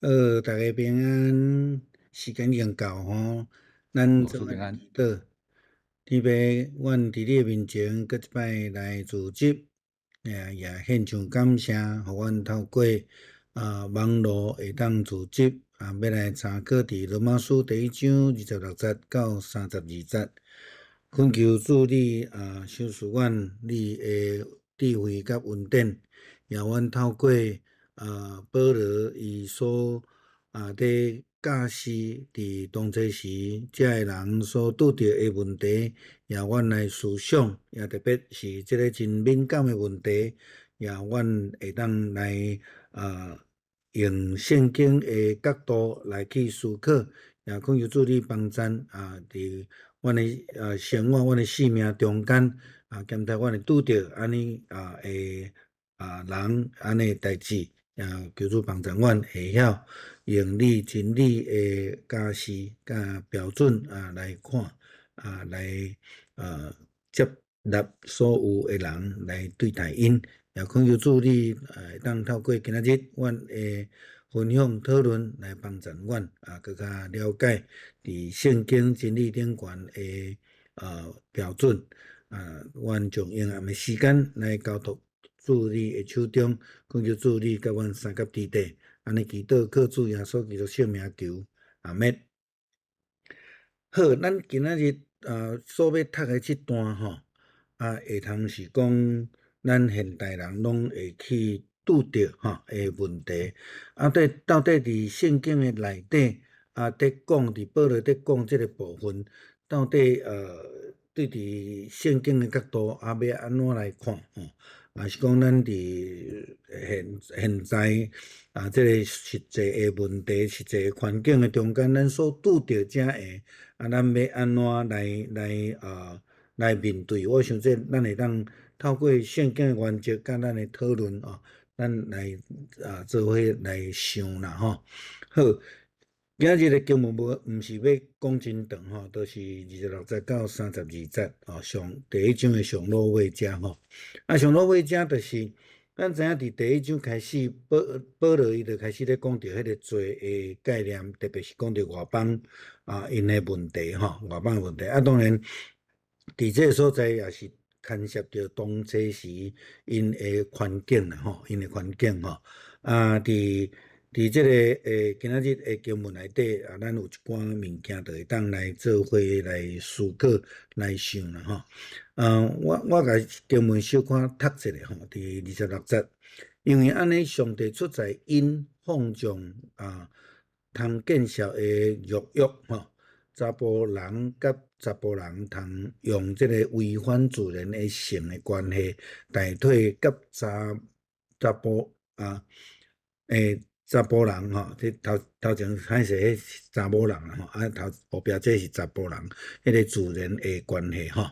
逐家平安，時間已經到吼，咱做平安。祈禱。天父，阮佇你的面前，閣一擺來聚集，也獻上感謝，予阮透過網路會當聚集，欲來參考佇羅馬書第一章26節到32節。懇求主你賞賜阮你的智慧佮恩典，予阮透過保羅伊所咧教示佇當初時，遮的人所拄著的問題，予阮來思想，也特別是這个真敏感的問題，予阮會當來用聖經的角度來去思考，也懇求主你幫贊佇阮的生活、阮的生命中間兼待阮會拄著按呢的人按呢代誌，也求主幫助阮會曉用你真理的教示佮標準來看來接納所有的人來對待𪜶，也懇求主你會當透過今仔日阮的分享討論來幫助阮閣較了解佇聖經真理頂懸的標準阮將黑暗的時間來交託主你的手中，懇求主你佮阮相佮佇底，按呢祈禱靠主耶穌基督聖名求，阿們。好，咱今仔日所欲讀的這段吼，會通是講咱現代人攏會去拄著吼的問題。對，到底佇聖經的內底佇講，佇保羅佇講這个部分，到底對佇聖經的角度欲按怎來看吼？抑是講咱佇現現在這个實際的問題、實際的環境的中間，咱所拄著遮的，咱欲按怎來面對？我想這咱會當透過聖經的原則佮咱的討論哦，咱來做伙來想啦吼。好，今仔日的經文無毋是欲講真長吼，就是26節到32節哦，上第一章的上落尾遮吼。上落尾遮就是咱知影佇第一章開始，保羅伊就開始咧講著彼个罪的概念，特別是講著外邦𪜶的問題吼，外邦的問題。當然，佇這个所在也是牽涉著當初時𪜶的環境啦吼，𪜶的環境吼。佇這个今仔日的經文內底咱有一寡物件就會當來做伙來思考、來想啦吼。我共經文小可讀一下吼，佇26節，因為按呢，上帝出在𪜶放縱通見笑的肉欲吼，查埔人佮查埔人通用這个違反自然的性的關係，代替佮查查埔啊查埔人吼，這頭頭前歹勢彼查某人啦吼，頭後壁這是查埔人，彼个自然的關係吼。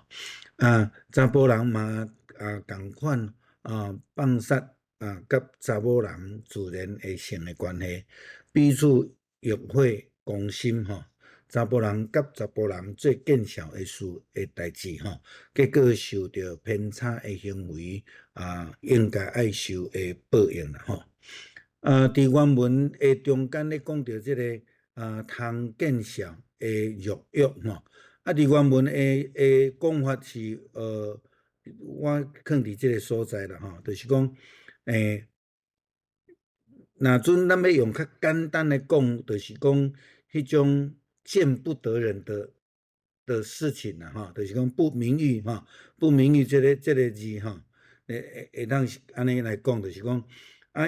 查埔人嘛仝款放殺佮查某人自然的性的關係，彼此欲火攻心吼。查埔人佮查埔人做見笑的事的代誌吼，結果受著偏差的行為應該愛受的報應啦吼。佇原文的中間咧講著這个通見笑的肉欲吼，佇原文的講法是我囥佇這个所在啦吼，就是講，若準咱欲用較簡單的講，就是講彼種見不得人的事情啦吼，就是講不名譽吼，不名譽這个字吼，會當是按呢來講，就是講。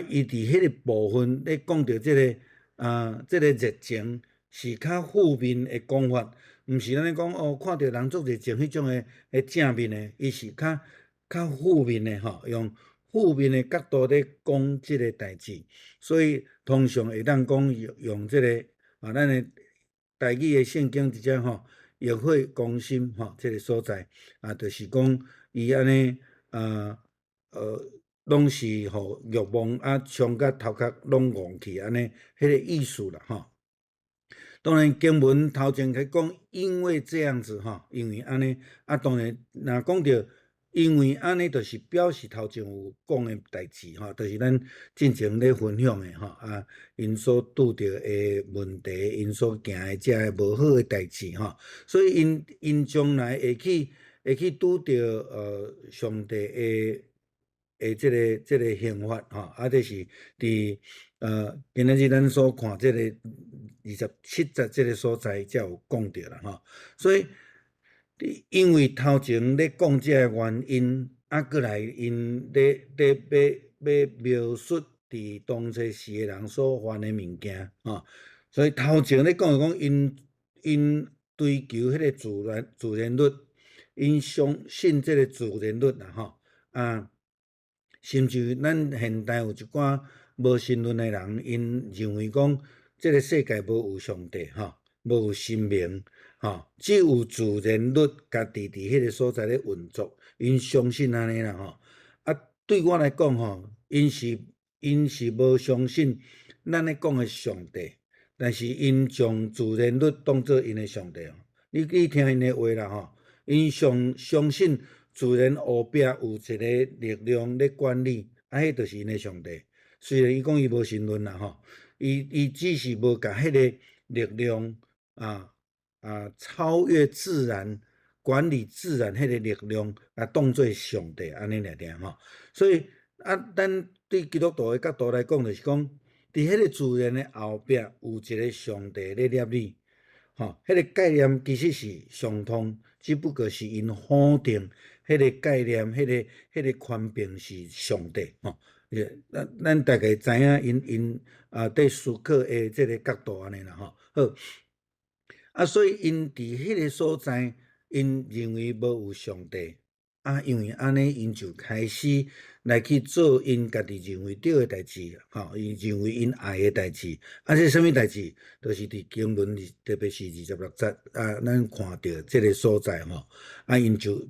伊佇彼個部分咧講著這个這个熱情是較負面的講法，毋是按呢講哦，看著人足熱情彼種的正面的，伊是較負面的吼，用負面的角度咧講這个代誌，所以通常會當講用這个咱的台語的聖經直接吼，欲火攻心吼，這个所在就是講伊按呢攏是予欲望衝甲頭殼攏戇去按呢，彼个意思啦吼。當然經文頭前去講，因為這樣子吼，因為按呢，當然若講著因為按呢，就是表示頭前有講的代誌吼，就是咱進前咧分享的吼啊，𪜶所拄著的問題，𪜶所行的這个無好的代誌吼，所以𪜶將來會去拄著上帝的這個刑罰吼，啊，這是佇今仔日咱所看這個27節這個所在才有講著啦吼，所以，因為頭前咧講這个原因，啊，閣來𪜶咧欲描述佇當初時的人所犯的物件，吼，所以頭前咧講講𪜶追求彼个自然律，𪜶相信這个自然律啦，吼，啊，甚至咱現代有一寡無神論的人，𪜶認為講這个世界無有上帝，吼，無有神明。吼，只有自然律家己佇彼个所在咧運作，𪜶相信按呢啦吼。啊，對我來講吼，𪜶是無相信咱咧講的上帝，但是𪜶將自然律當做𪜶的上帝。你聽𪜶的話啦吼，𪜶相信自然後壁有一个力量咧管理，啊，彼就是𪜶的上帝。雖然伊講伊無神論啦吼，伊只是無共彼个力量啊，超越自然、管理自然彼个力量，啊，當做上帝按呢爾爾吼。所以啊，咱對基督徒的角度來講，就是講，佇彼個自然的後壁有一个上帝咧攝理，吼，彼个概念其實是相通，只不過是𪜶否定彼个概念，彼個權柄是上帝吼。咱大概知影𪜶啊，佇思考的這个角度按呢啦吼。好。啊，所以𪜶佇彼个所在，𪜶認為無有上帝，啊，因為按呢，𪜶就開始來去做𪜶家己認為對的代誌，吼，𪜶認為𪜶愛的代誌。啊，這啥物代誌？就是佇經文，特別是26節啊，咱看著這个所在吼，啊，𪜶就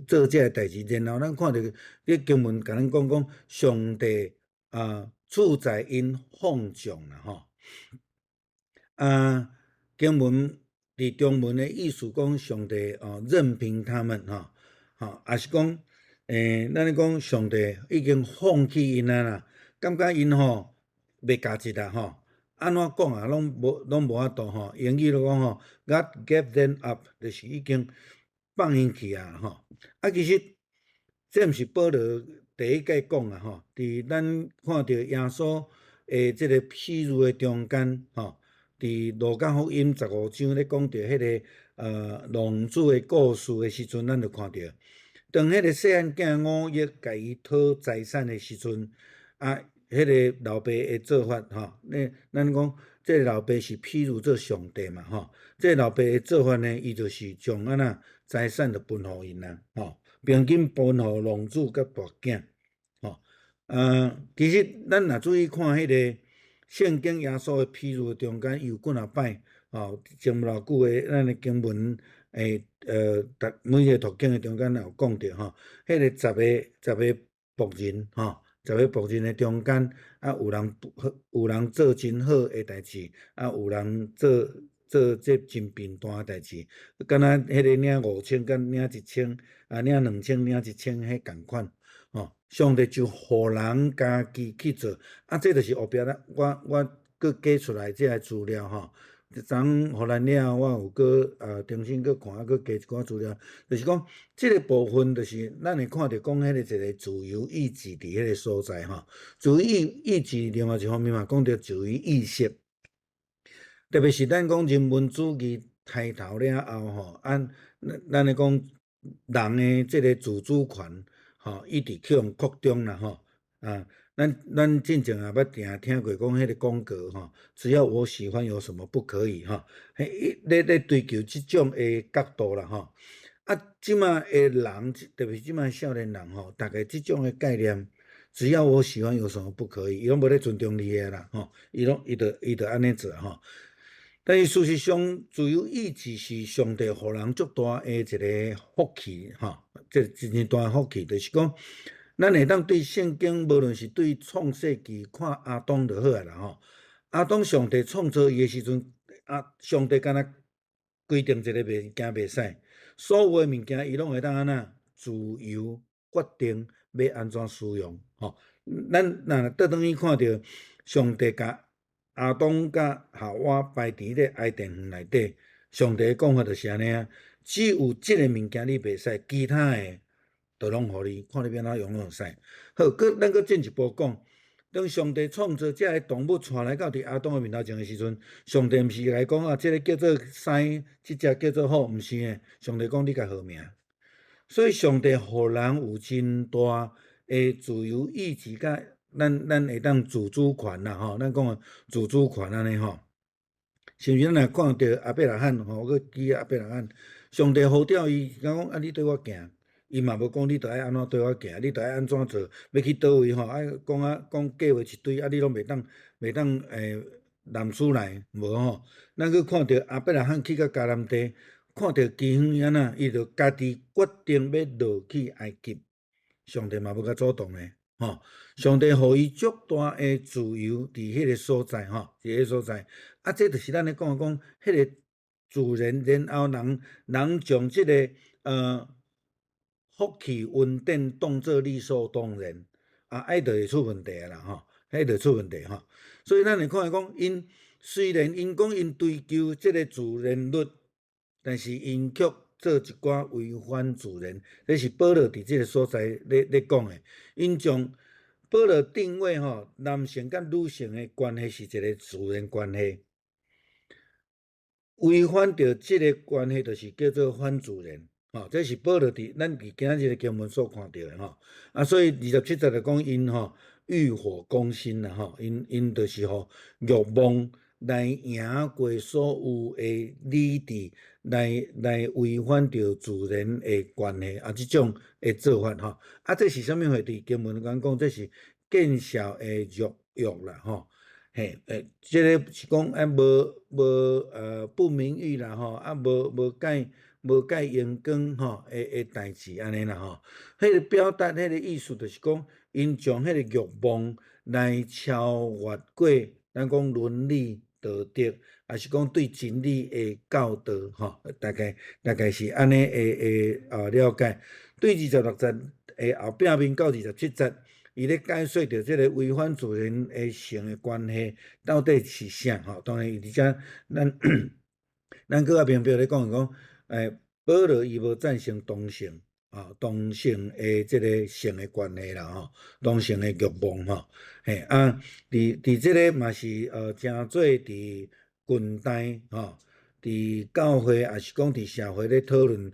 做這个代誌，然後咱看著這經文共咱講講，上帝啊，處在𪜶放縱啦，吼。啊，經文佇中文的意思講，上帝哦任憑他們吼，吼，抑是講，咱咧講上帝已經放棄𪜶啊啦，感覺𪜶吼袂價值啦吼，按怎講啊，攏無法度吼。英語就講吼，God gave them up，就是已經放𪜶去啊吼。啊，其實這毋是保羅第一擺講啊吼，佇咱看著耶穌的這個譬喻的中間吼。佇路加福音15章咧講著彼个浪子的故事的時陣，咱就看著，當彼个細漢囝忤逆共伊討財產的時陣，啊，彼个老爸的做法吼，咧咱講這个老爸是譬喻做上帝嘛吼，這個老爸的做法呢，伊就是將按怎財產就分予𪜶啦，吼，平均分予浪子佮大囝，吼，其實咱若注意看彼个聖經耶穌的譬喻中間有幾若擺，吼，前無偌久的咱的經文，逐每一個讀經的中間有講著吼，彼個十個僕人，吼，十個僕人的中間，啊，有人做真好的代誌，啊，有人做這真貧惰的代誌，敢若彼个領5000佮領1000，啊，領2000領1000彼仝款，吼，上帝就予人家己去做，啊，這就是後壁啦，我閣加出來這个資料吼，昨昏予咱了後，我有閣重新閣看，啊，閣加一寡資料，就是講這个部分，就是咱會看著講彼个一個自由意志佇彼个所在吼，自由意志另外一方面嘛，講著自由意識，特別是咱講人文主義抬頭了後吼，按咱咧講人的這个自主權。吼，一直去予擴張啦吼，啊，咱進前也捌定聽過講彼个廣告吼，只要我喜歡，有什麼不可以吼？彼咧追求這種的角度啦吼。啊，這馬的人，特別是這馬少年人吼，大概這種的概念，只要我喜歡，有什麼不可以？伊攏無咧尊重你的啦，吼，伊攏伊就伊就按呢做吼。但是事實上，自由意志是上帝予人足大的一个福氣，吼，這真大的福氣，就是講，咱會當對聖經，無論是對創世記看亞當就好啊啦，吼。亞當上帝創造伊的時陣，啊，上帝敢若規定一个物件袂使，所有的物件伊攏會當按怎自由決定欲按怎使用吼。咱若倒轉去看著上帝共亞當佮夏娃擺佇咧伊甸園內底，上帝的講法就是按呢啊，只有這个物件你袂使，其他的都攏予你，看你欲按怎用攏會使。好，閣咱閣進一步講，當上帝創造這个動物帶來到佇亞當的面頭前的時陣，上帝毋是來講啊，這个叫做獅，這隻叫做虎，毋是的，上帝講你共號名。所以上帝予人有真大的自由意志，佮咱會當自主權啦吼，咱講的自主權按呢吼。是毋是咱若看著亞伯拉罕吼，我閣記亞伯拉罕，上帝呼召伊，講啊，你綴我行，伊嘛無講你著愛按怎綴我行，你著愛按怎做，欲去佗位吼，愛講啊講計劃一堆，啊你攏袂當攬出來，無吼。咱閣看著亞伯拉罕去到迦南地，看著饑荒按怎，伊就家己決定欲落去埃及，上帝嘛無共阻擋咧，吼。上帝予伊足大的自由佇彼个所在，吼，佇彼个所在。啊，這就是咱咧講講，彼个自然，然後人將這个福氣恩典當做理所當然，啊，彼就會出問題啊啦，吼，彼就出問題吼。所以咱會看講，𪜶雖然𪜶講𪜶追求這个自然律，但是𪜶卻做一寡違反自然，這是保羅佇這个所在咧講的。𪜶將保羅定位吼，男性佮女性的關係是一个自然關係，違反著這个關係，就是叫做反自然。吼，這是保羅佇咱佇今仔日的經文所看著的吼。啊，所以27節就講𪜶吼欲火攻心啦吼，𪜶就是予欲望來贏過所有的理智，來違反著自然的關係啊，這種的做法吼。啊，這是啥物貨？佇經文講講，這是見笑的肉欲啦吼。嘿，這个是講啊，無不名譽啦吼，啊，無蓋榮光吼的代誌按呢啦吼。彼个表達彼个意思就是講，𪜶將彼个欲望來超越過咱講倫理道德，抑是講對真理的教導吼，大概是按呢的了解。對26節的後壁面到27節，伊咧解說著這个違反自然的性的關係到底是啥吼？當然，而且咱閣較明白咧講，講，保羅伊無贊成同性啊，同性的這个性的關係啦吼，同性的欲望吼，嘿啊，佇這个嘛是誠濟佇近代吼，佇教會抑是講佇社會咧討論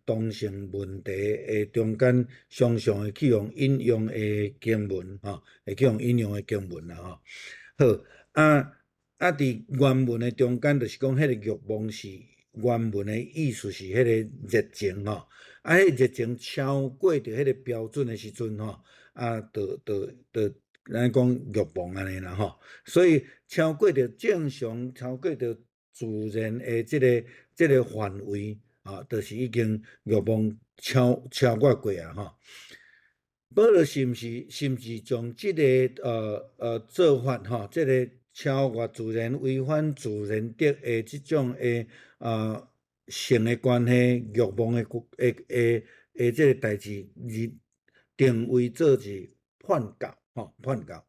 同性問題的中間，常常會去予引用的經文吼，會去予引用的經文啦吼。好，啊，佇原文的中間，就是講彼个欲望是原文的意思是彼个熱情吼，啊，彼個熱情超過著彼个標準的時陣吼，啊，就咱講欲望按呢啦吼，所以超過著正常，超過著自然的這个範圍，啊，就是已經欲望超越過啊吼。保羅是毋是將這个做法吼，這个超越自然、違反自然德的這種的性的關係、欲望的這个代誌，而定位做是叛教吼，叛教。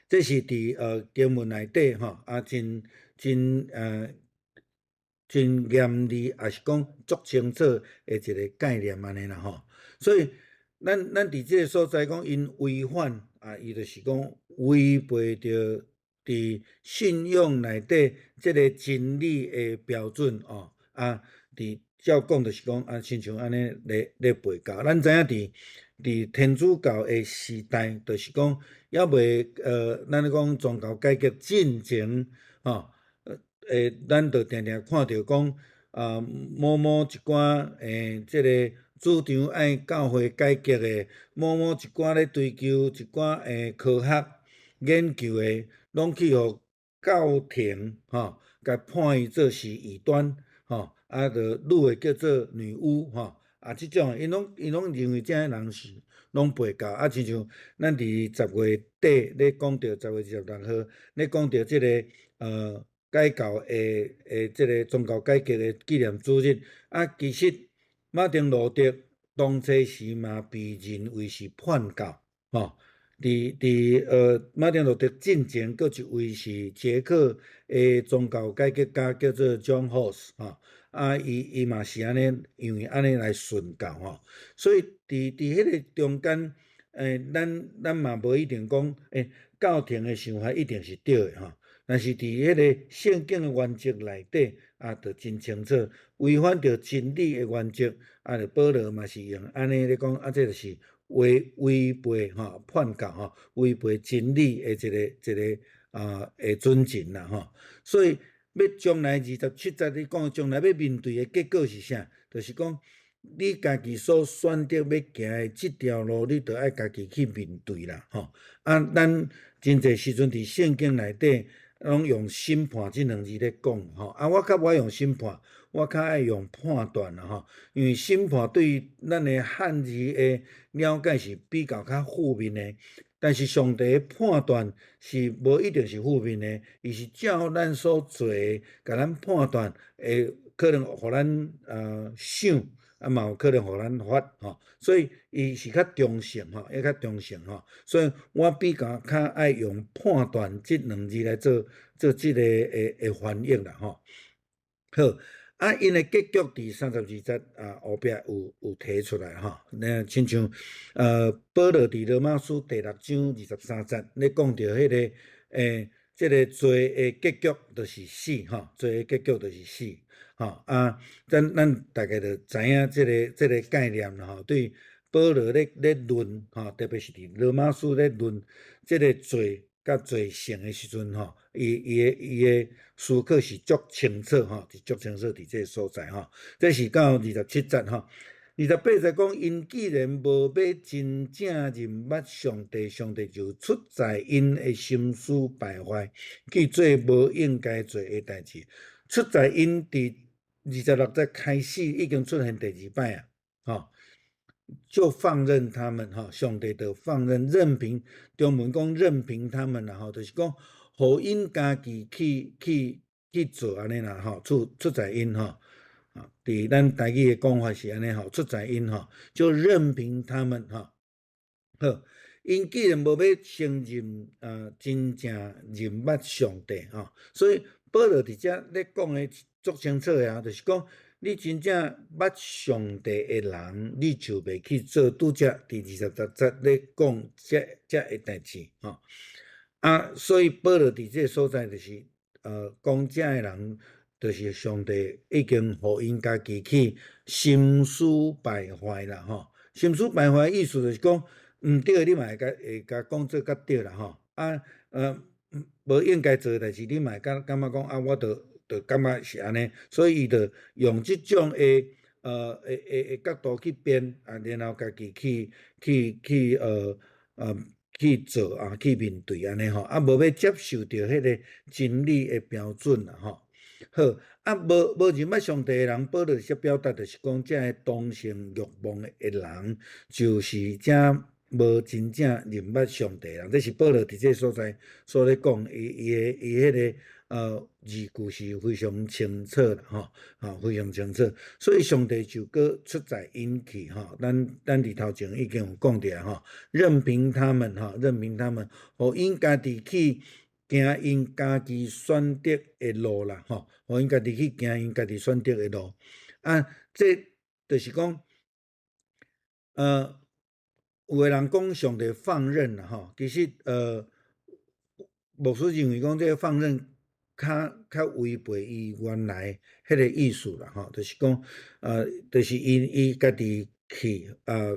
這是佇經文內底吼，啊，真嚴厲，抑是講足清楚的一个概念按呢啦吼。所以咱佇這个所在講，𪜶違反啊，伊就是講違背著佇信仰內底這个真理的標準哦。啊，佇照講就是講啊，親像按呢咧背教。咱知影佇天主教的時代，就是講猶未咱咧講宗教改革進前吼，咱就定定看著講啊，某某一寡這个主張愛教會改革的，某某一寡咧追求一寡科學研究的，攏去予教廷吼，共判伊做是異端吼，啊，就女的叫做女巫吼，啊，這種𪜶攏認為這的人是攏背教，啊，親像咱佇10月底咧講著10月26號咧講著這个改教的這个宗教改革的紀念主日，啊，其實馬丁路德當初時嘛被認為是叛教，吼。佇馬丁路德進前，閣一位是捷克的宗教改革家，叫做 John Huss 吼。啊，伊嘛是按呢，因為按呢來殉教吼。所以佇彼个中間，咱嘛無一定講，教廷的想法一定是對的吼。但是佇彼个聖經的原則內底，啊，就真清楚，違反著真理的原則，啊，就保羅嘛是用按呢咧講，啊，這就是違背吼叛教吼，違背真理的一個準繩啦吼。所以欲將來27節你講將來欲面對的結果是啥？就是講你家己所選擇欲行的這條路，你著愛家己去面對啦吼。啊，咱真濟時陣佇聖經內底，攏用審判這兩字咧講吼。啊，我較無愛用審判，我較愛用判斷啦吼。因為審判對咱的漢字的了解是比較較負面的，但是上帝的判斷是無一定是負面的，伊是照咱所做的，共咱判斷，會可能予咱想，啊嘛有可能予咱罰吼，所以伊是較中性吼，伊較中性吼，所以我比較較愛用判斷這兩字來做這个的翻譯啦吼。好，啊，𪜶的結局佇32節啊後壁有提出來吼，那親像保羅佇羅馬書第六章23節咧講著彼个這个罪的結局就是死吼，罪的結局就是死吼啊，咱大概就知影這个概念啦吼。對保羅咧論吼，特別是佇羅馬書咧論這个罪佮罪性的時陣吼，伊的思考是足清楚吼，是足清楚佇這个所在吼。這是到27節吼，28節講，𪜶既然無欲真正認捌上帝，上帝就出在𪜶的心思敗壞，去做無應該做的代誌。出在𪜶佇26節開始已經出現第二擺啊，吼。就放任他們，吼，上帝就放任任憑，中文講任憑他們啦，吼，就是講，予𪜶家己去做按呢啦，吼，出在𪜶吼，啊，佇咱台語的講法是按呢吼，出在𪜶吼，就任憑他們吼，好，𪜶既然無欲承認，真正認捌上帝吼，所以保羅佇遮咧講的足清楚的啊，就是講，你真正捌上帝的人，你就袂去做拄才佇26節咧講這个代誌吼。啊，所以保羅佇這个所在就是，講這个人，就是上帝已經予𪜶家己去心思敗壞啦吼。心思敗壞意思就是講，毋對的你嘛會共講做較對啦吼。啊，無應該做的代誌，你嘛會感覺講啊，我就感覺是按呢，所以伊就用這種的角度去變，啊，然後家己去做啊，去面對按呢吼，啊，無欲接受著彼个真理的標準啦吼。好，啊，無認捌上帝的人，保羅說表達就是講，這个同性慾望的人，就是遮無真正認捌上帝的人。這是保羅佇這个所在所咧講，伊彼个字句是非常清楚啦，吼，吼，非常清楚。所以上帝就閣出在𪜶去，吼，咱佇頭前已經有講著吼，任憑他們，吼，任憑他們，予𪜶家己去行𪜶家己選擇的路啦，吼，予𪜶家己去行𪜶家己選擇的路。啊，這就是講，有的人講上帝放任啦，吼，其實牧師認為講這个放任較違背伊原來彼个意思啦，吼，就是講，就是伊家己去，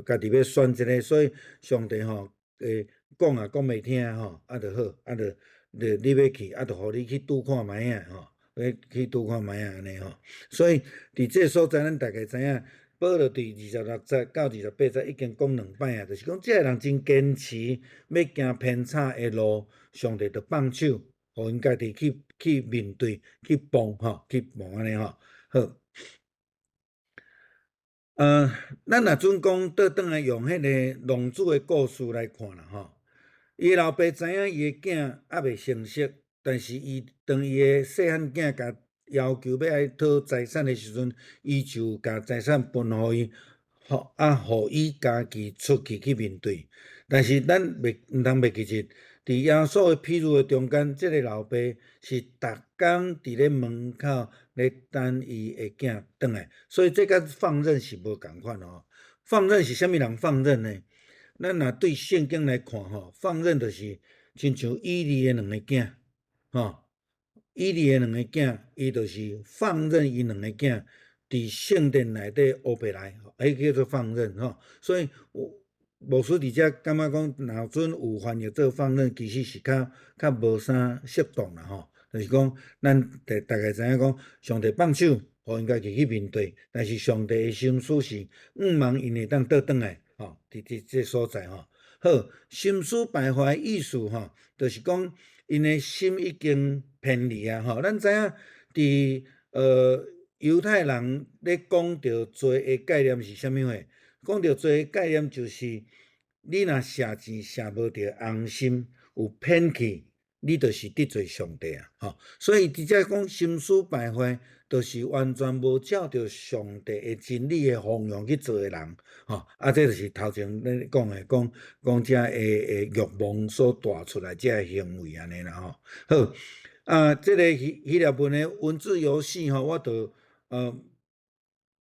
家己欲選這个，所以上帝吼，講也講袂聽吼，啊，就好，啊，就你欲去，啊，就予你去拄看覓仔吼，欲去拄看覓仔按呢吼。所以佇這个所在，咱大概知影，保羅佇26節到28節已經講兩擺啊，就是講這个人真堅持欲行偏差的路，上帝就放手，予𪜶家己去面對，去碰吼，去碰按呢吼。好，咱若準講倒轉來用彼个浪子的故事來看啦吼，伊老爸知影伊的囝猶未成熟，但是伊當伊的細漢囝共要求欲愛討財產的時陣，伊就共財產分予伊，予啊，予伊家己出去去面對。但是咱袂毋通袂記得，佇耶穌的譬喻的中間，這个老爸是逐工佇咧門口咧等伊的囝轉來，所以這佮放任是無仝款哦。放任是啥物人放任呢？咱若對聖經來看吼，放任就是親像以利的兩个囝，吼，以利的兩个囝，伊就是放任伊兩个囝佇聖殿內底烏白來，彼叫做放任吼。所以牧師佇遮感覺講，若準有翻譯做放任，其實是較較無啥適當啦吼。就是講，咱大大概知影講，上帝放手，予𪜶家己去面對，但是上帝的心思是，向望𪜶會當倒轉來，吼，佇佇這所在吼。好，心思敗壞意思吼，就是講𪜶的心已經偏離啊，吼。咱知影佇猶太人咧講著罪的概念是啥物貨？講著罪的概念就是，你若射箭射無著紅心，有偏去，你就是得罪上帝啊！吼，所以佇遮講心思敗壞，就是完全無照著上帝的真理的方向去做的人，吼，啊，這就是頭前咧講的，講講遮的的慾望所帶出來這个行為按呢啦吼。好，啊，這个希希臘文的文字遊戲吼，我就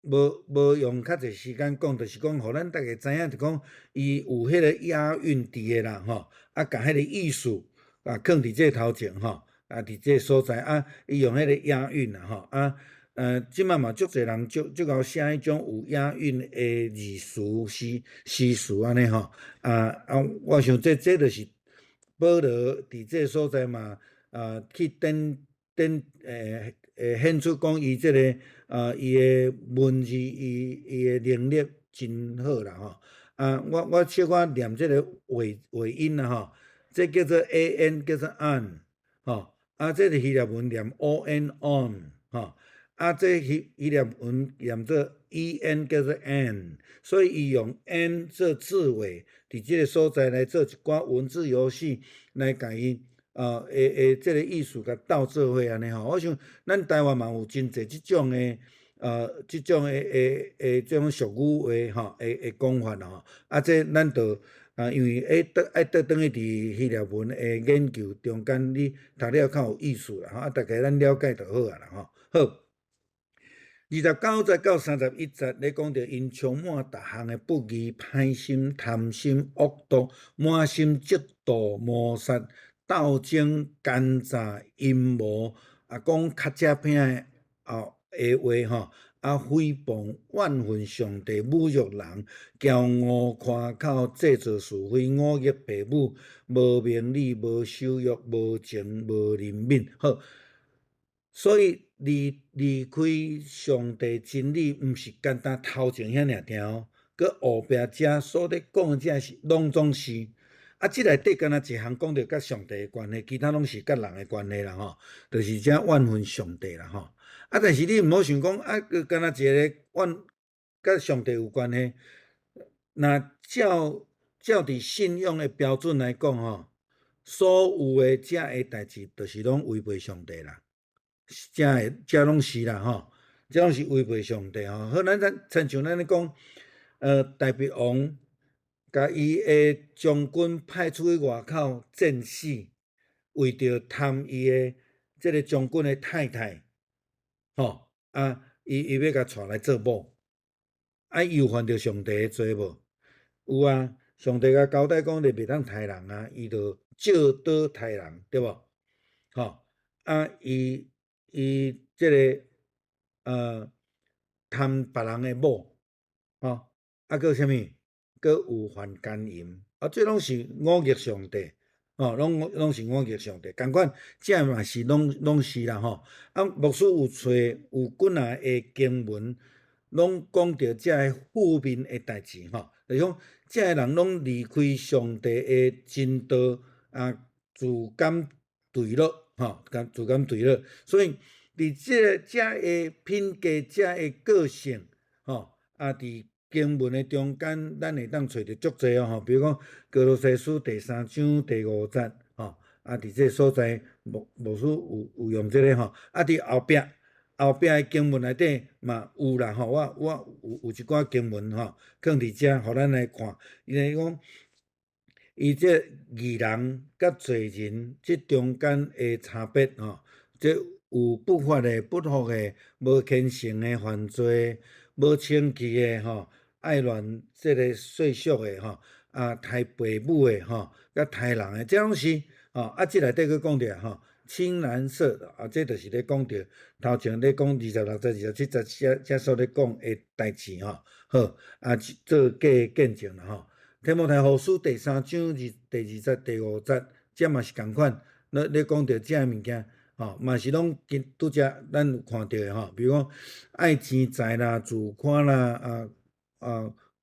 無無用較濟時間講，就是講，予咱大家知影，就講伊有彼个押韻佇的啦，吼，啊，共彼个意思啊，囥佇這頭前吼，啊，佇這所在啊，伊用彼个押韻啦，吼，啊，這擺嘛足濟人足足𠢕寫彼種有押韻的字詞詩詩詞按呢吼，啊啊，我想這這就是保羅佇這所在嘛，啊，去展展會顯出講伊這个啊，伊的文字，伊伊的能力真好啦吼。啊，我我小可念這个尾尾音啦吼，這叫做 A N 叫做 an 吼，啊，這個希臘文念 O N on 吼，啊，這希希臘文念做 E N 叫做 en，所以伊用 en 做字尾，佇這个所在來做一寡文字遊戲，來共伊啊，會會這个意思共鬥做伙按呢吼。我想咱台灣嘛有真濟這種的，這種的的的這種俗語話吼，的的講法吼。啊，這咱就啊，因為愛倒愛倒轉去佇希臘文的研究中間，你讀了較有意思啦吼。啊，大概咱了解就好啊啦吼。好，29節到31節咧講著𪜶充滿逐項的不義、歹心、貪心、惡毒、滿心嫉妒、謀殺、鬥爭、奸詐、陰謀，啊，講尻脊骿的啊的話吼，啊，誹謗、怨恨上帝、侮辱人、驕傲誇口、製造是非、忤逆父母、無明理、無守約、無情、無憐憫。好，所以離離開上帝真理，毋是干焦頭前遐爾爾哦，閣後壁遮所咧講的這是攏總是。啊，這內底干焦一項講著佮上帝的關係，其他攏是佮人的關係啦吼，就是遮怨恨上帝啦吼。啊，但是你毋好想講啊，閣干焦一个怨佮上帝有關係。若照照佇信仰的標準來講吼，所有的遮个代誌，就是攏違背上帝啦。遮个遮攏是啦吼，這攏是違背上帝吼。好，咱咱親像咱咧講，大衛王共伊的將軍派出去外口戰死，為著貪伊的這个將軍的太太，吼啊，伊伊欲共娶來做某，啊，伊有犯著上帝的罪無？有啊，上帝共交代講你袂當刣人啊，伊就借刀刣人，對無？吼啊，伊伊這个貪別人的某，吼啊，閣啥物？閣有犯姦淫，啊，這攏是忤逆上帝，吼，攏攏是忤逆上帝。仝款，這嘛是攏攏是啦，吼。啊，牧師有揣有幾若个經文，攏講著這个負面的代誌，吼，就是講這个人攏離開上帝的真道，啊，自甘墜落，吼，甘自甘墜落。所以，佇這個這个品格、這个個性，吼，啊，佇經文的中間，咱會當揣著足濟哦，吼，比如講歌羅西書第三章第五節，吼，啊，佇這個所在，牧牧師有有用這个吼，啊，佇後壁，後壁的經文內底嘛有啦吼，我有一寡經文吼，囥佇遮，予咱來看。伊咧講，伊這義人佮罪人這中間的差別吼，這有不法的、不服的、無虔誠的、犯罪、無清氣的吼，愛亂這个世俗的吼，啊，刣爸母的吼，佮刣人的，這攏是吼，啊，這內底閣講著吼，青藍色啊，這就是咧講著頭前咧講26節、27節遮所咧講的代誌吼。好，啊，做假見證啦吼。提摩太後書第三章第2節、第5節，這嘛是仝款，咧講著這个物件，吼，嘛是攏今拄才咱有看著的吼。比如講愛錢財啦、自誇啦、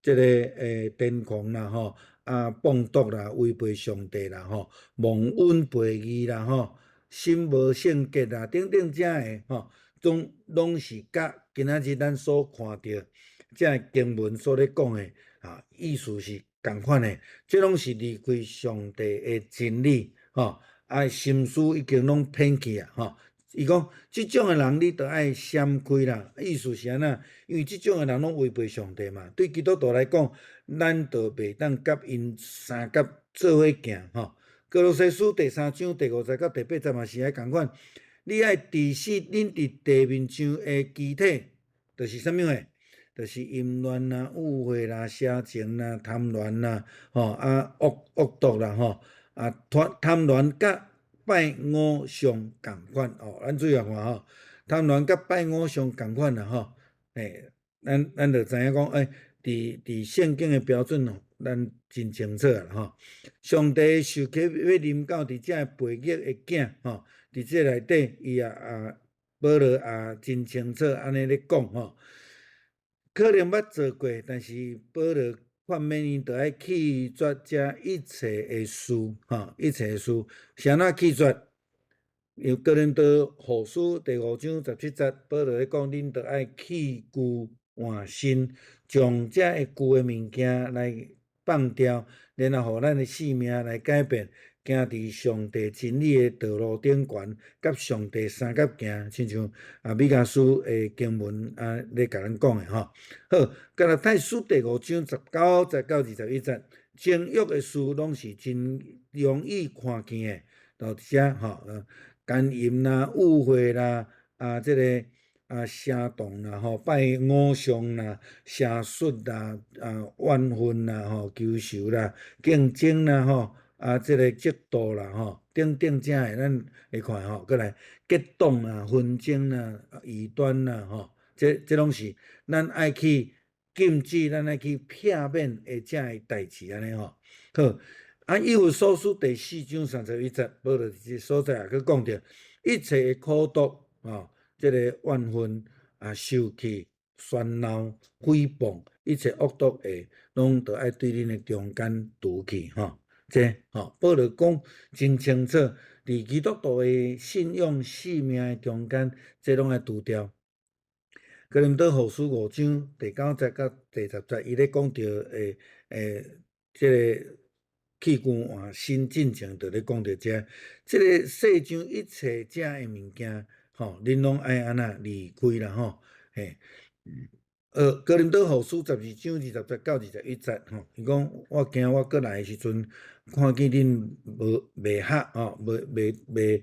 這个癲狂啦吼，啊，放毒啦、違背上帝啦吼、忘恩背義啦吼、心無聖潔啦等等這个吼，總是佮今仔日咱所看著這个經文所咧講的啊，意思是仝款的，這攏是離開上帝的真理吼，啊，心思已經攏偏去啊吼。伊講，這種的人你著愛閃開啦，意思是按怎？因為這種的人攏違背上帝嘛。對基督徒來講，咱就袂當佮𪜶相佮做伙行吼。歌羅西書第三章第5節到第8節嘛是愛仝款，你愛治死恁佇地面上的肢體，就是啥物貨？就是淫亂啦、污穢啦、邪情啦、貪戀啦，吼啊惡毒啦，吼啊貪戀佮拜偶像仝款哦，咱注意看吼，貪戀佮拜偶像仝款啦吼，欸，咱就知影講，欸，佇聖經的標準哦，咱真清楚啦吼。上帝受氣欲臨到佇這个悖逆的囝吼，佇這內底，伊也啊保羅也真清楚按呢咧講吼。可能捌做過，但是保羅勸勉𪜶著愛棄絕這一切的事，吼，一切的事，是按怎棄絕？因為哥林多後書第五章17節，保羅咧講，恁著愛棄舊換新，將這个舊的物件來放掉，然後予咱的性命來改變，行佇上帝真理的道路頂懸，佮上帝相佮行，親像啊彌迦書的經文啊咧共咱講的吼。好，加拉太書第五章19節到21節，情欲的事攏是真容易看見的，就遮吼，姦淫啦、污穢啦、啊這个啊邪動啦、吼拜偶像啦、邪術啦、啊怨恨啦、吼求仇啦、競爭啦、吼啊這个嫉妒啦、吼等等這个咱會看吼，閣來結黨啦、紛爭啦、異端啦、吼，這攏是咱愛去禁止、咱愛去避免的這个代誌按呢吼。好，啊，以弗所書第四章31節，保羅佇這所在也閣講著一切的苦毒，吼，這个怨恨啊、受氣、喧鬧、誹謗，一切惡毒的，攏著愛對恁的中間除去，吼。這吼，保羅講真清楚，佇基督徒的信仰生命的中間，這攏愛除掉。哥林多後書五章第9節到第10節，伊咧講著這个棄舊換新進前，就咧講著這，這个世上一切這的物件，吼，恁攏愛按怎離開啦，吼，嘿。哥林多後書12章20節到21節，吼，伊講我驚我閣來的時陣，看見恁無袂合，吼，無袂袂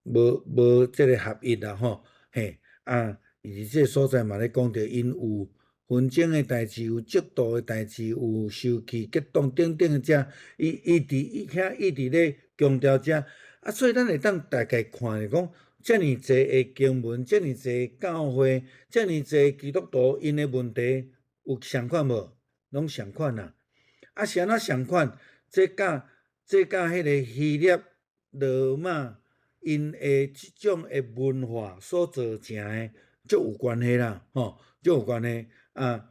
無無這个合一啦，吼，嘿，啊，佇這个所在嘛咧講著𪜶有紛爭的代誌，有嫉妒的代誌，有受氣、激動等等的這，伊佇伊遐一直咧強調這，啊，所以咱會當大概看著講，遮爾濟的經文，遮爾濟教會，遮爾濟基督徒，𪜶的問題有相仝無？攏相仝啊！啊，是按怎相仝？這佮彼个希臘、羅馬𪜶的這種的文化所造成的，足有關係啦，吼，足有關係啊！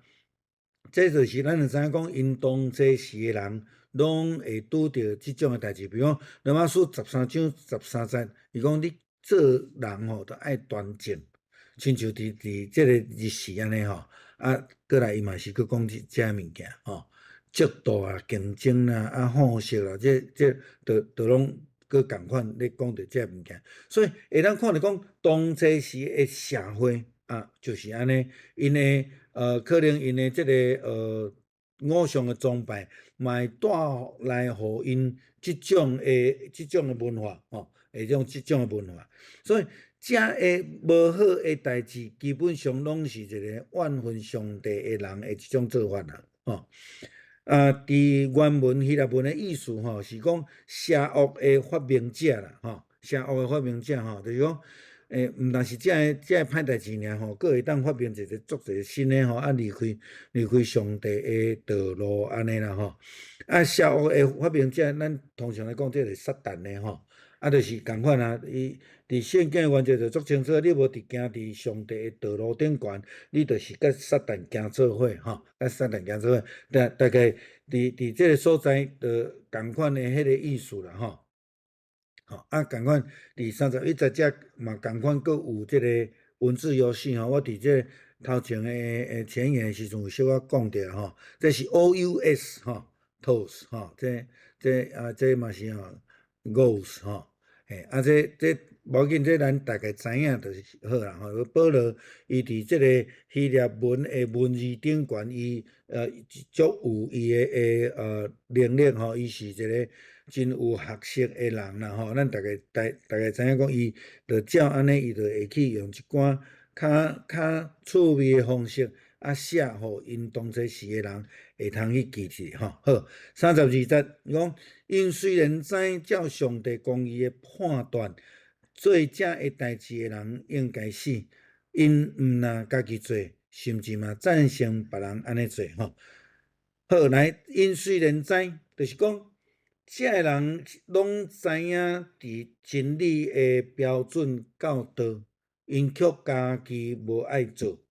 這就是咱會知影講，𪜶當這時的人，攏會拄著這種的代誌。比如講，羅馬書13章13節，伊講你做人吼，著愛端正，親像佇這个日時按呢吼，啊，閣來伊嘛是閣講這个物件吼，嫉妒啊、競爭啦、啊、好色啦，這攏攏閣閣仝款咧講著這个物件，所以會當看著講當初時的社會啊，就是按呢，𪜶的可能𪜶的這个偶像的崇拜，嘛會帶來予𪜶這種的文化吼，會種這種的文化，所以遮个無好的代誌，基本上攏是一個怨恨上帝的人的一種做法啦，吼。啊，佇原文希臘文的意思吼，是講邪惡的發明者啦，吼，邪惡的發明者吼，就是講，毋但是這个歹代誌爾吼，閣會當發明一個足濟新的吼，啊離開上帝的道路按呢啦吼。啊，邪惡的發明者，咱通常來講，這是撒旦的吼，啊，就是仝款啊，伊佇聖經的原則就足清楚，你無佇行佇上帝的道路頂懸，你就是佮撒旦行做伙吼，佮撒旦行做伙。大概佇這个所在，就仝款的彼個意思啦吼。吼，啊，仝款佇31節遮嘛仝款閣有這个文字遊戲吼，我佇這个頭前的前言的時陣有小可講著吼，這是 OUS 吼，tous 吼，這嘛是吼 gos 吼，嘿，啊這無要緊，這咱大概知影就是好啦吼。保羅伊佇這個希臘文的文字頂懸，伊足有伊的能力吼，伊是一個真有學識的人啦吼。咱大概知影講，伊就照按呢，伊就會去用一寡較趣味的方式，啊寫予𪜶當初時的人會通去記住吼。好，32節講，𪜶雖然知照上帝公義的判斷，做這个代誌的人應該死，𪜶毋但家己做，甚至嘛贊成別人按呢做吼。好，來，𪜶雖然知，就是講，這个人攏知影佇真理的標準教導，𪜶卻家己無愛做，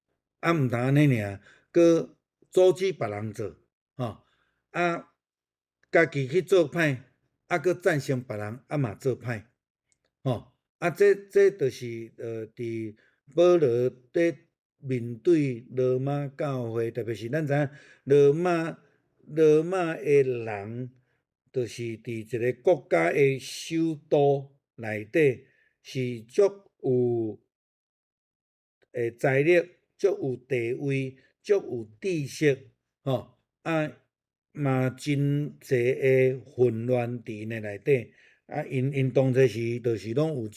啊，毋但按呢爾，閣阻止別人做，吼，啊，家己去做歹，啊，閣贊成別人啊嘛做歹，吼，啊，這就是佇保羅佇面對羅馬教會，特別是咱知影羅馬的人，就是佇一個國家的首都內底，是足有財力、足有地位、足有知識，吼，啊嘛真濟的混亂佇𪜶的內底，啊，𪜶當初時就是攏有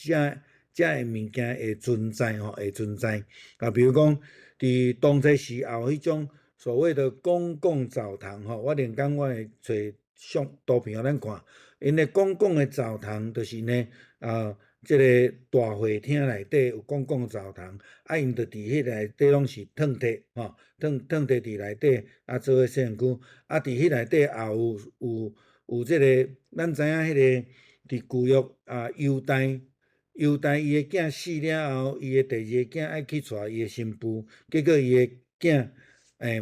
這个物件會存在吼，會存在。啊，比如講，佇當初時也有彼種所謂的公共澡堂吼，我連工我會揣相圖片予咱看，𪜶的公共的澡堂就是呢，啊，這个大會廳內底有公共澡堂，啊，𪜶就佇彼內底攏是褪脫吼，褪脫佇內底啊做伙洗身軀，啊，佇彼內底也有這个，咱知影彼个佇舊約啊，猶大伊的囝死了後，伊的第二个囝愛去娶伊的新婦，結果伊的囝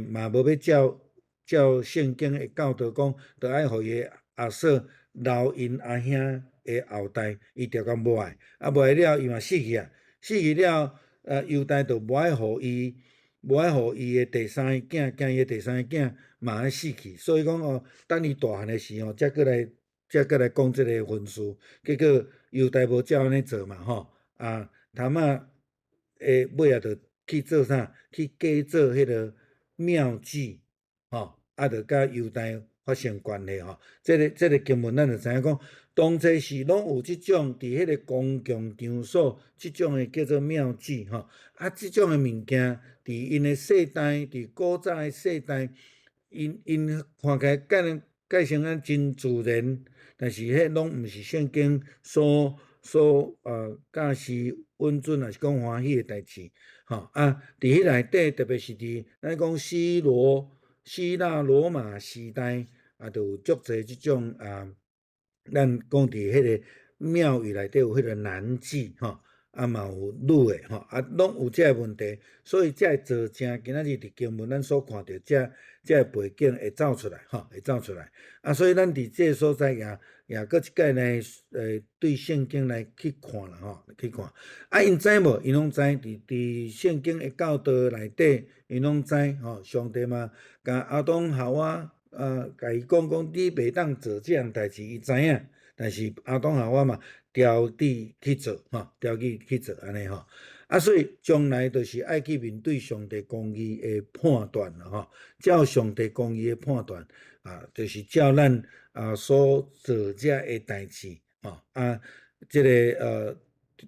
嘛無欲照聖經的教導講，著愛予伊的阿嫂留𪜶阿兄的後代，伊就講無愛，啊無愛了，伊嘛死去啊，死去了，猶大就無愛予伊的第三个囝，驚伊的第三个囝嘛愛死去，所以講哦，等伊大漢的時候，才閣來講這个婚事，結果猶大無照按呢做嘛吼，啊，他瑪的尾仔就去做啥？去假做彼个廟妓，吼，啊，就佮猶大發生關係吼。這个經文咱就知影講，當初時攏有這種佇彼個公共場所，這種的叫做廟妓吼，啊，這種的物件，佇𪜶的世代，佇古早的世代，𪜶看起來蓋成按真自然，但是彼攏毋是聖經所教示允准，抑是講歡喜的代誌，吼啊！佇彼內底，特別是佇咱講希臘羅馬時代，啊，就有足濟這種啊，咱講佇彼个廟宇內底有彼個男妓吼，啊嘛有女的吼，啊攏有這个問題，所以才會造成今仔日佇經文咱所看著這个背景會走出來吼，會走出來。啊，所以咱佇這个所在也閣一擺來對聖經來去看啦吼，去看。啊，𪜶知無？𪜶攏知，佇聖經的教導內底，𪜶攏知吼。上帝嘛，共亞當夏娃啊，共伊講講，你袂當做這項代誌，伊知影。但是亞當夏娃嘛，調地去做吼，調去去做按呢吼。啊，所以將來就是愛去面對上帝公義的判斷啦吼，照上帝公義的判斷啊，就是照咱啊所做這的代誌吼啊，這个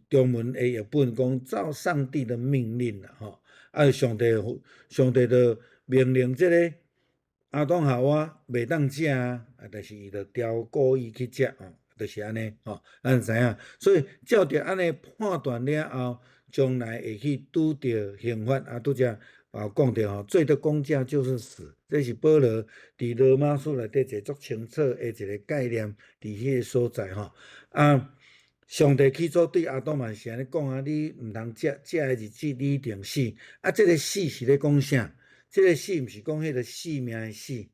中文的譯本講照上帝的命令啦吼，啊上帝就命令這个亞當夏娃袂當食啊，但是伊就刁故意去食吼，就是按呢吼，咱知影，所以照著按呢判斷了後，將來會去拄著刑罰啊！拄才啊講著吼，罪的工價就是死，這是保羅佇羅馬書內底一個足清楚的一個概念，佇彼個所在吼。啊，上帝起初對亞當嘛是按呢講啊，你毋通食，食的日子你一定死。啊，這個死是咧講啥？這個死毋是講彼個性命的死，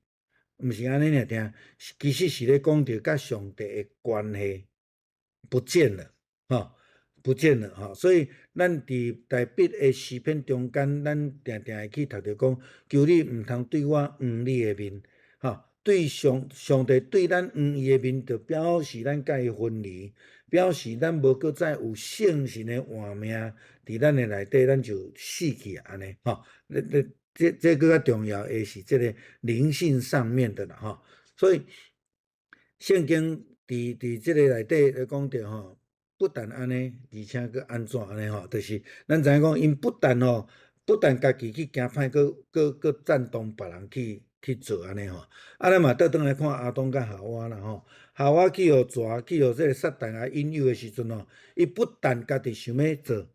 毋是按呢爾聽，其實是咧講著佮上帝的關係不見了，吼。不見了吼，所以咱佇大衛的詩篇中間，咱定定會去讀著講，求你毋通對我掩你的面，吼，對上帝對咱掩伊的面，就表示咱佮伊分離，表示咱無閣再有聖神的活命佇咱的內底，咱就死去按呢吼。這閣較重要的是這个靈性上面的啦吼。所以聖經佇這个內底咧講著吼。不但按呢，而且閣按怎按呢吼？就是咱知影講，𪜶不但吼，不但家己去行歹，閣贊同別人去做按呢吼。啊，咱嘛倒轉來看亞當佮夏娃啦吼。夏娃去予蛇，去予這个撒旦共引誘的時陣吼，伊不但家己想欲做，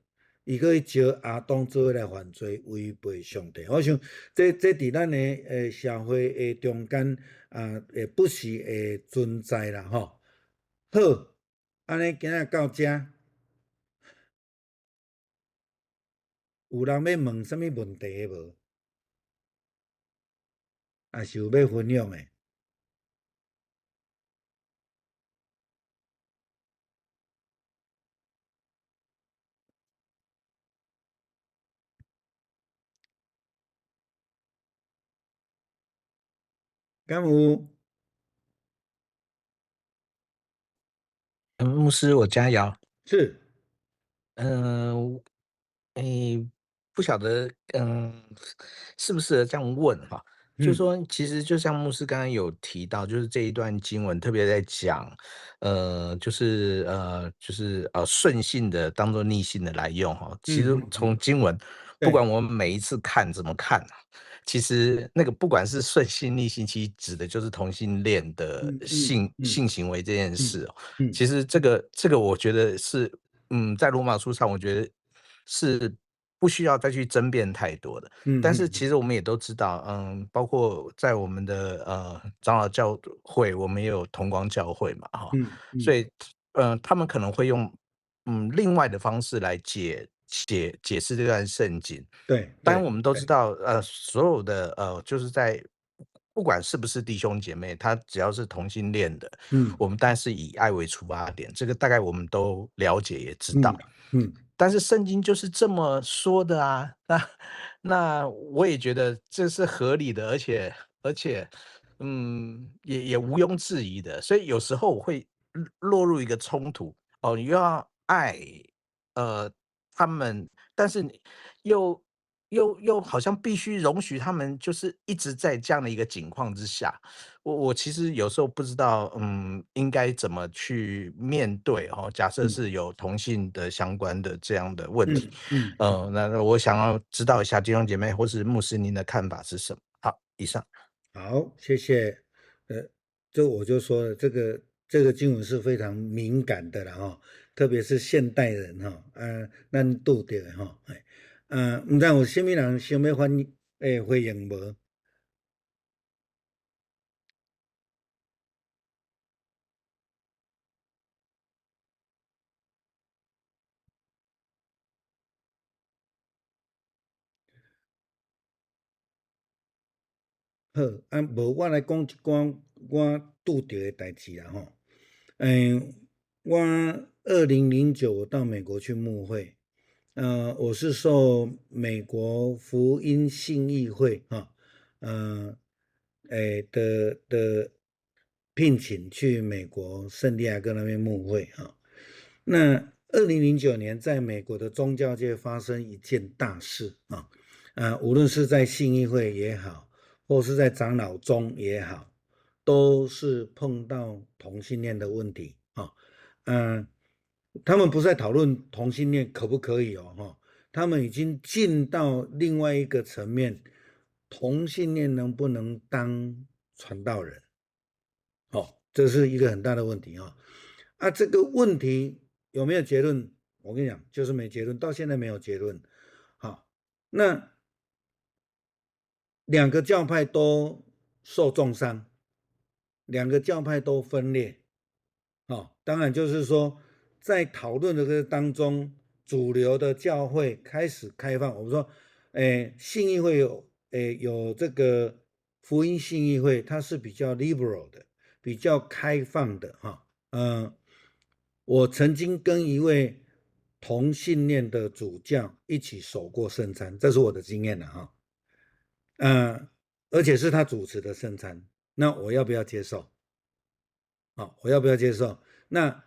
伊閣去招亞當做伙來犯罪，違背上帝。我想，這佇咱的社會的中間啊，會不時會存在啦吼。好。按呢，今仔到遮，有人欲問啥物問題的無？抑是有欲分享的？敢有？牧師，我加油。是。嗯，欸，不曉得，適不適合這樣問哈？就是說，其實就像牧師剛剛有提到，就是這一段經文特別在講，就是順性的當做逆性的來用哈。其實從經文，不管我們每一次看怎麼看，其實那個不管是順性逆性，其實指的就是同性戀的性行為這件事哦。其實這個我覺得是，在羅馬書上，我覺得是不需要再去爭辯太多的。但是其實我們也都知道，包括在我們的長老教會，我們也有同光教會嘛，哈，所以他們可能會用另外的方式來解釋這段聖經。當然我們都知道，所有的就是在不管是不是弟兄姐妹，他只要是同性戀的，我們當然是以愛為出發點，這個大概我們都了解也知道。但是聖經就是這麼說的啊，那我也覺得這是合理的，而且，也毋庸置疑的。所以有時候我會落入一個衝突，哦，你又要愛，他們，但是你又好像必須容許他們，就是一直在這樣的一個境況之下。我其實有時候不知道，應該怎麼去面對哦。假設是有同性的相關的這樣的問題，那我想要知道一下弟兄姐妹或是牧師您的看法是什麼？好，以上。好，謝謝。這我就說了，這個經文是非常敏感的了哈，特別是現代人哈，啊，咱拄著的哈，啊，毋知有啥物人想欲回應無？好，啊，無我來講一寡我拄著的代誌啦吼。我2009我到美國去牧會，我是受美國福音信義會哈，的聘請去美國聖地亞哥那邊牧會哈。那2009年，在美國的宗教界發生一件大事啊，無論是在信義會也好，或是在長老宗也好，都是碰到同性戀的問題啊。他們不是在討論同性戀可不可以哦，哈，他們已經進到另外一個層面，同性戀能不能當傳道人？哦，這是一個很大的問題啊！啊，這個問題有沒有結論？我跟你講，就是沒結論，到現在沒有結論。好，那兩個教派都受重傷，兩個教派都分裂。哦，當然就是說，在討論的這個當中，主流的教會開始開放。我們說，誒，信義會有，誒，有這個福音信義會，它是比較 liberal 的。比較開放的哈，我曾經跟一位同性戀的主教一起守過聖餐，這是我的經驗了哈，而且是他主持的聖餐，那我要不要接受？好，我要不要接受？那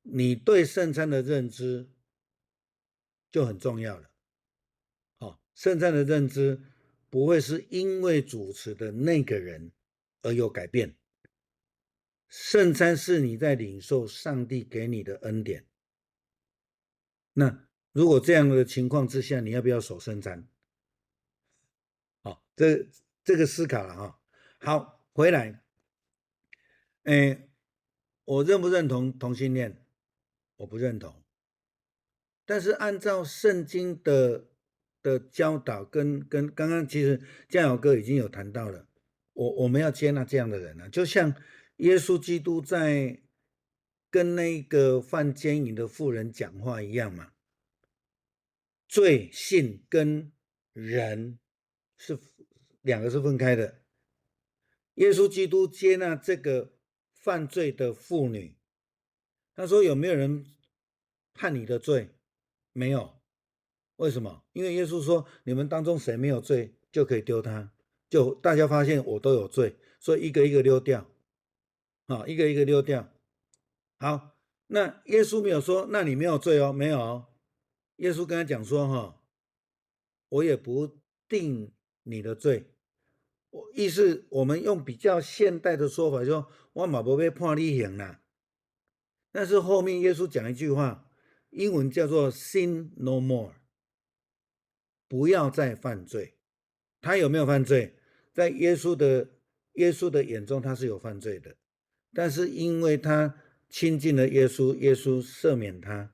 你對聖餐的認知就很重要了。好，聖餐的認知不會是因為主持的那個人而有改變。聖餐是你在領受上帝給你的恩典。那如果這樣的情況之下，你要不要守聖餐？好，這個思考了哈。好，回來，誒，我認不認同同性戀？我不認同。但是按照聖經的教導跟剛剛其實嘉友哥已經有談到了，我們要接納這樣的人啊，就像耶穌基督在跟那個犯姦淫的婦人講話一樣嘛，罪性跟人是兩個是分開的。耶穌基督接納這個犯罪的婦女，他說：“有沒有人判你的罪？沒有。為什麼？因為耶穌說：你們當中誰沒有罪，就可以丟他。就大家發現我都有罪，所以一個一個溜掉。”啊，一個一個溜掉。好，那耶穌沒有說，那你沒有罪哦，沒有哦。耶穌跟他講說，哈，我也不定你的罪。我意思，我們用比較現代的說法，說我嘛無欲判你刑啦。但是後面耶穌講一句話，英文叫做 “sin no more”，不要再犯罪。他有沒有犯罪？在耶穌的眼中，他是有犯罪的。但是因為他親近了耶穌，耶穌赦免他，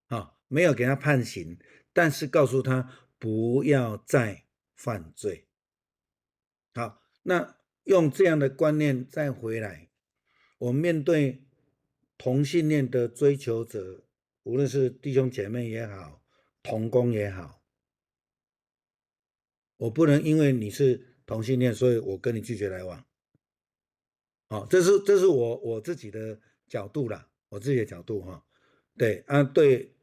啊，沒有給他判刑，但是告訴他不要再犯罪。好，那用這樣的觀念再回來，我們面對同性戀的追求者，無論是弟兄姐妹也好，同工也好，我不能因為你是同性戀，所以我跟你拒絕來往。好，這是我自己的角度啦，我自己的角度哈。對啊，對，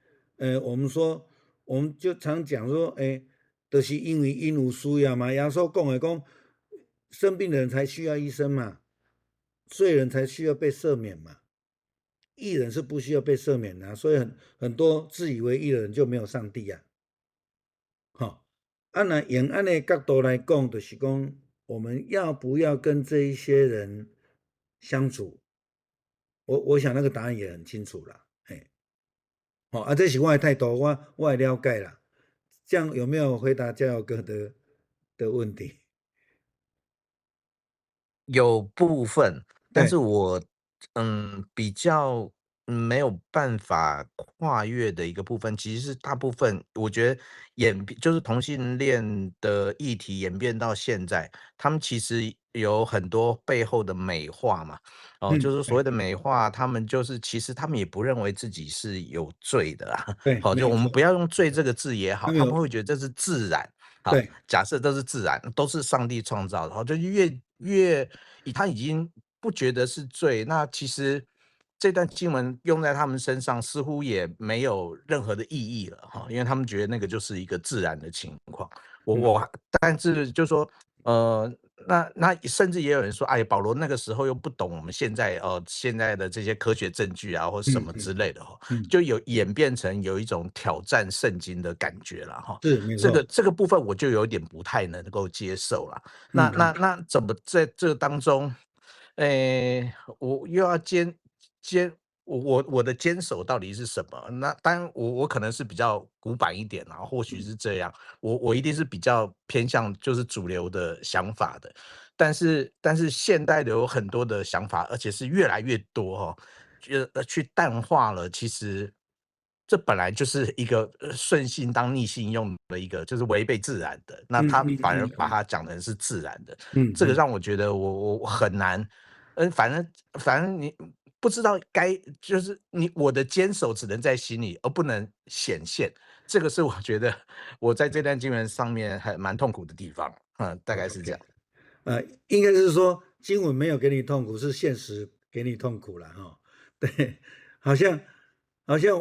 我們說，我們就常講說，哎，就是因為𪜶有需要嘛。耶穌講的講，生病的人才需要醫生嘛，罪人才需要被赦免嘛，義人是不需要被赦免的，所以很多自以為義的人就沒有上帝啊。好，啊那用按呢角度來講，就是講我們要不要跟這一些人相處？我想那個答案也很清楚了，嘿，好啊，這是我的態度，我的了解啦。這樣有沒有回答嘉友哥的問題？有部分，但是我比較沒有辦法跨越的一個部分，其實是大部分我覺得演變就是同性戀的議題演變到現在，他們其實有很多背後的美化嘛，哦，就是所謂的美化，他們就是其實他們也不認為自己是有罪的啊，好，就我們不要用罪這個字也好，他們會覺得這是自然。好，假設都是自然，都是上帝創造的，好，就越他已經不覺得是罪，那其實這段經文用在他們身上似乎也沒有任何的意義了哈，因為他們覺得那個就是一個自然的情況。我但是就是說，那甚至也有人说，哎，保罗那个时候又不懂我们现在的这些科学证据啊，或什么之类的哈，就有演变成有一种挑战圣经的感觉了哈。是，没这个错。这个部分我就有点不太能够接受了。那那那怎么在这当中，我又要坚坚我我我的坚守到底是什么？那当然我可能是比较古板一点啊，或许是这样。我一定是比较偏向就是主流的想法的，但是现代的有很多的想法，而且是越来越多哦，去淡化了。其实这本来就是一个顺性当逆性用的一个，就是违背自然的。那他反而把它讲成是自然的，这个让我觉得我很难，反正你不知道该就是你我的坚守只能在心里，而不能显现。这个是我觉得我在这段经文上面还蛮痛苦的地方，大概是这样。 OK，应该是说经文没有给你痛苦，是现实给你痛苦了哈。对，好像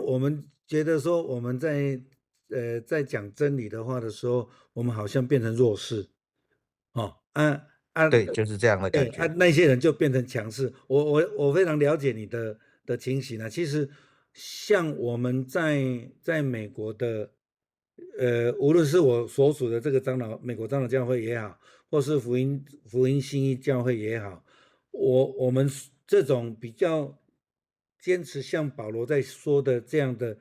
我们觉得说我们在讲真理的话的时候，我们好像变成弱势，哦，啊啊，对，就是这样的对啊，感觉。那些人就变成强势。我非常了解你的情形啊。其实像我们在美国的，无论是我所属的这个美国长老教会也好，或是福音信义教会也好，我们这种比较坚持像保罗在说的这样的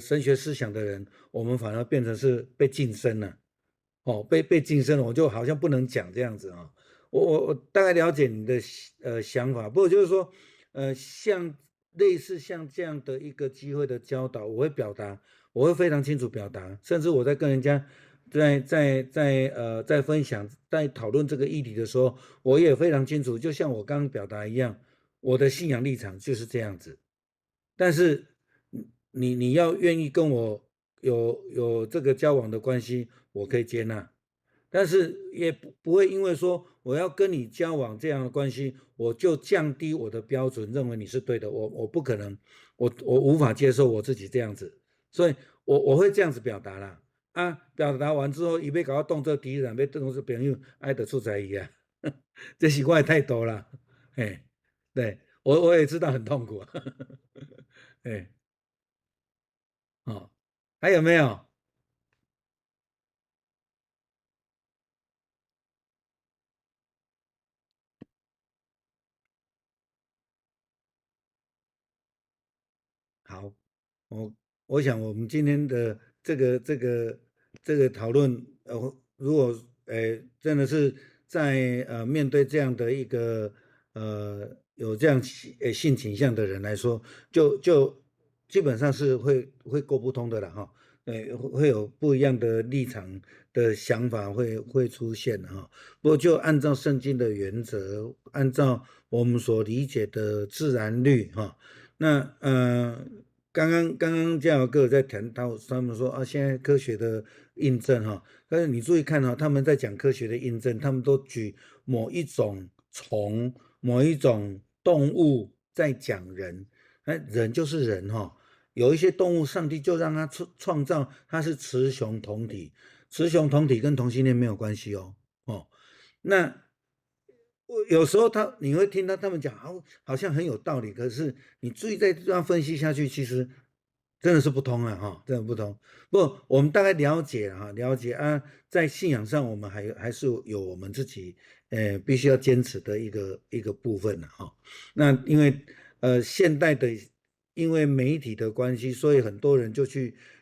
神学思想的人，我们反而变成是被噤声了。哦，被噤声了，我就好像不能讲这样子啊。我大概了解你的想法，不过就是说，像类似像这样的一个机会的教导，我会表达，我会非常清楚表达，甚至我在跟人家在分享、在讨论这个议题的时候，我也非常清楚，就像我刚刚表达一样，我的信仰立场就是这样子。但是你要愿意跟我有这个交往的关系，我可以接纳。但是也不会因为说我要跟你交往这样的关系，我就降低我的标准，认为你是对的。我不可能，我无法接受我自己这样子，所以我会这样子表达啦。啊，表达完之后，伊欲共我当做敌人，欲当做朋友，爱就出在伊啊。这是我的态度啦。嘿，对，我也知道很痛苦。哎，哦，还有没有？好，我想我们今天的这个讨论，如果真的是在面对这样的一个有这样性倾向的人来说，就基本上是会过不通的了哈，会有不一样的立场的想法会出现哈。不过就按照圣经的原则，按照我们所理解的自然律哈。那刚刚嘉豪哥在谈到他们说啊，现在科学的印证哈，但是你注意看哈，他们在讲科学的印证，他们都举某一种虫、某一种动物在讲人，那人就是人哈，有一些动物，上帝就让他创造，它是雌雄同体，雌雄同体跟同性恋没有关系哦，哦，那。我有时候你会听到他们讲，好像很有道理，可是你注意再这样分析下去，其实真的是不通啊，哈，真的不通。不过我们大概了解哈，了解啊，在信仰上我们还是有我们自己必须要坚持的一个部分的哈。那因为现代的因为媒体的关系，所以很多人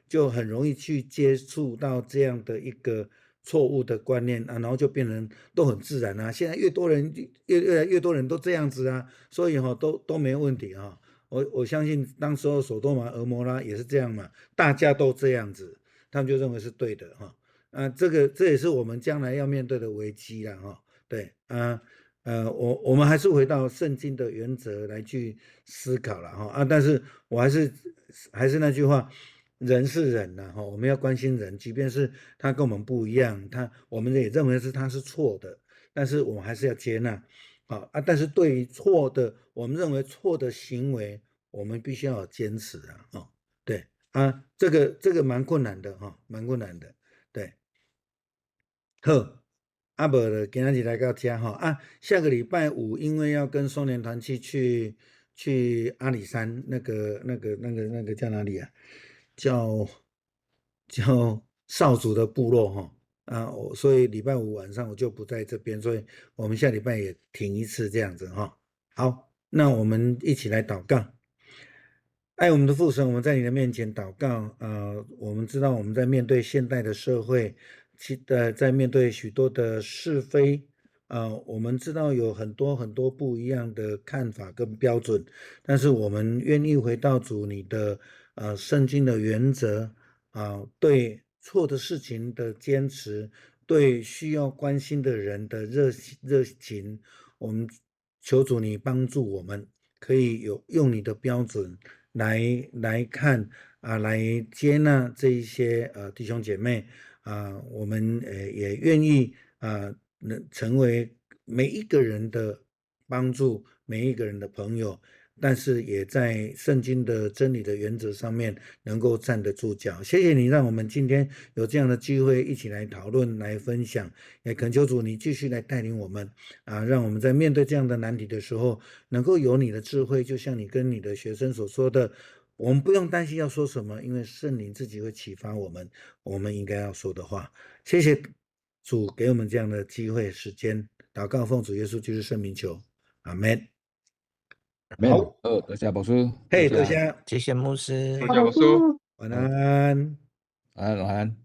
就很容易去接触到这样的一个错误的观念啊，然后就变成都很自然啊。现在越多人越越来越多人都这样子啊，所以哈都没问题啊。我相信当时候所多玛、蛾摩拉也是这样嘛，大家都这样子，他们就认为是对的哈。啊，这也是我们将来要面对的危机了哈。对啊，我们还是回到圣经的原则来去思考了哈啊，但是我还是那句话。人是人呐，哈，我们要关心人，即便是他跟我们不一样，我们也认为是他是错的，但是我们还是要接纳，啊啊！但是对于错的，我们认为错的行为，我们必须要有坚持啊，哦，对啊，这个蛮困难的哈，蛮困难的，对。好，啊，無就今仔日來到遮吼。啊，下個禮拜五因為要跟松年團契去阿里山，那個叫哪裡啊？叫邵族的部落哈。啊，所以禮拜五晚上我就不在這邊，所以我們下禮拜也停一次這樣子哈。好，那我們一起來禱告。愛我們的父神，我們在你的面前禱告。我們知道我們在面對現代的社會，在面對許多的是非，我們知道有很多很多不一樣的看法跟標準，但是我們願意回到主你的聖經的原則啊，對錯的事情的堅持，對需要關心的人的熱情，我們求主你幫助我們，可以有用你的標準來看啊，來接納這一些弟兄姐妹啊，我們也願意啊，能成為每一個人的幫助，每一個人的朋友，但是也在聖經的真理的原則上面能夠站得住腳。謝謝你讓我們今天有這樣的機會一起來討論、來分享，也懇求主你繼續來帶領我們啊，讓我們在面對這樣的難題的時候，能夠有你的智慧，就像你跟你的學生所說的，我們不用擔心要說什麼，因為聖靈自己會啟發我們，我們應該要說的話。謝謝主給我們這樣的機會、時間，禱告奉主耶穌基督聖名求，阿門。好，多謝牧師。嘿，多謝，謝謝牧師，多謝牧師，晚安。晚安，晚安。